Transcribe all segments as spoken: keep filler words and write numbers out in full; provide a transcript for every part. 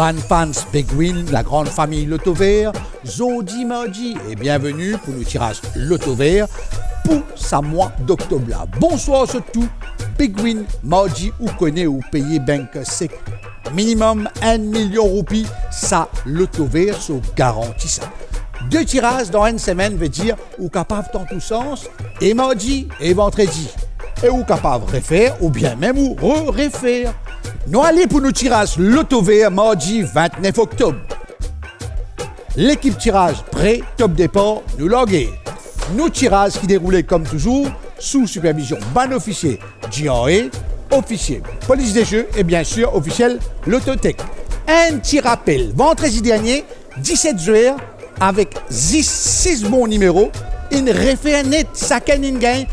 Bann fans Big Win, lagran fami Loto Ver, zordi mardi e bienveni pou nou tiraz Loto Ver pou sa mwa doktob la. Bonswar zot tou. Big Win, mardi ou kone ou peye bank sek minimem enn milion roupi, sa Loto Ver so garanti sa. De tiraz dan enn semenn, vedir ou kapav tant ou sans e mardi e vandredi. E ou kapav refer oubien mem ou re-refer. Nou ale pou nou tiraz Loto Ver mardi vintnef oktob. Lekip tiraz pre, top depar, nou large. Nou tiraz ki deroule kom touzour sou sipervizion bann ofisie G R A, ofisie Polis de Ze e biensir ofisie Lottotech. Enn ti rapel, vandredi dernie, diset zwer avek zis sis bon nimero inn refer net, sakenn inn gagn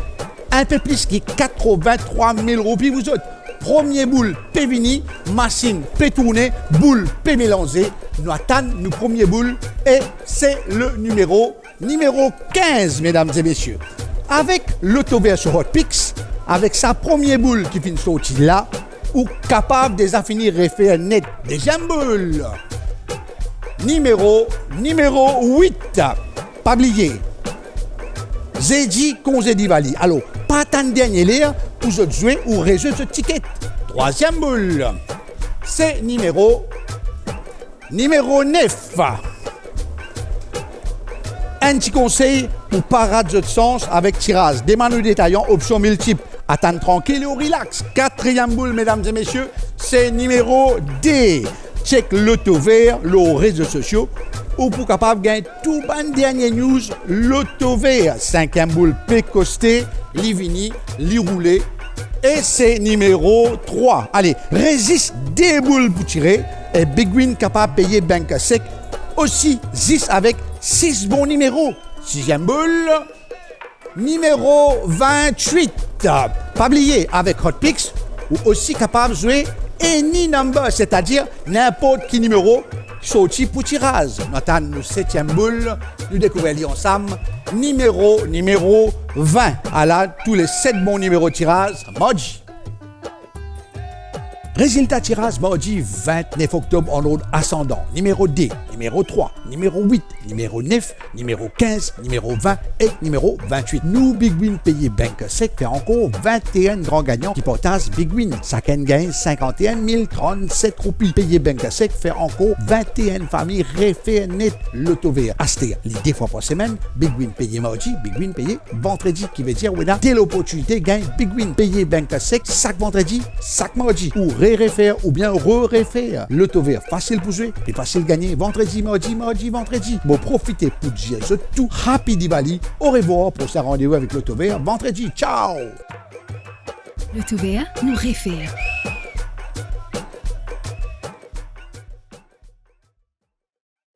inpe plis ki katrevin-trwa mil roupi. Vouzot, premie boul pe vini, masinn pe tourne, boul pe melanze. Nou atann nou premie boul e se le nimero, nimero kinz, medam e mesie. Avek Loto Ver so Hot Picks, avek sa premie boul ki finn sorti la, ou kapav deza fini refer net. Deziem boul, nimero, nimero wit. Pa bliye, zedi konze Divali. Alor, pa atann dernie ler pou zot zwe ou rezet zot tiket. Trwaziem boul, se nimero, nimero nef. Enn ti konsey pou pa rat zot sans avek tiraz. Demann ou detayan opsion miltip. Atann trankil e ou rilax. Katriem boul, medam e mesie, se nimero de. Chek Loto Ver lor rezo sosio, ou pou kapav gagn tou bann dernie news Loto Ver. Sinkiem boul pe koste, li vini, li roule, e se nimero trwa. Ale, res zis de boul pou tire, e Big Win kapav peye bank sek osi, zis avek sis bon nimero. Siziem boul, nimero vintwit. Pa bliye, avek Hot Picks, ou osi kapav zwe any number, setadir ninport ki nimero sorti pou tiraz. Nou atann nou setiem boul, nou dekouver li ansam. Nimero, nimero vin. Ala tou le set bon nimero tiraz mardi. Rezilta tiraz mardi vintnef oktob an ord asandan: nimero de, nimero trwa, nimero wit, nimero nef, nimero kinz, nimero vin e nimero vintwit. Nou Big Win peye bank sek fer ankor vinteenn gran gagnan ki partaz Big Win. Sakenn gagn sinkant-e-enn mil trannset roupi. Peye bank sek fer ankor vinteenn fami refer net Loto Ver. Aster, li de fwa par semenn, Big Win peye mardi, Big Win peye vandredi, ki vedir ou ena de loportinite gagn Big Win. Peye bank sek sak vandredi, sak mardi, ou re-refer oubien re-refer. Loto Ver, fasil pou zwe, pli fasil gagne. Vandredi, mardi, mardi, vandredi. Mo profite pou dir zot tou Happy Diwali. Orevwar, prosin randevou avek Loto Ver vandredi. Ciao! Loto Ver, nou refer.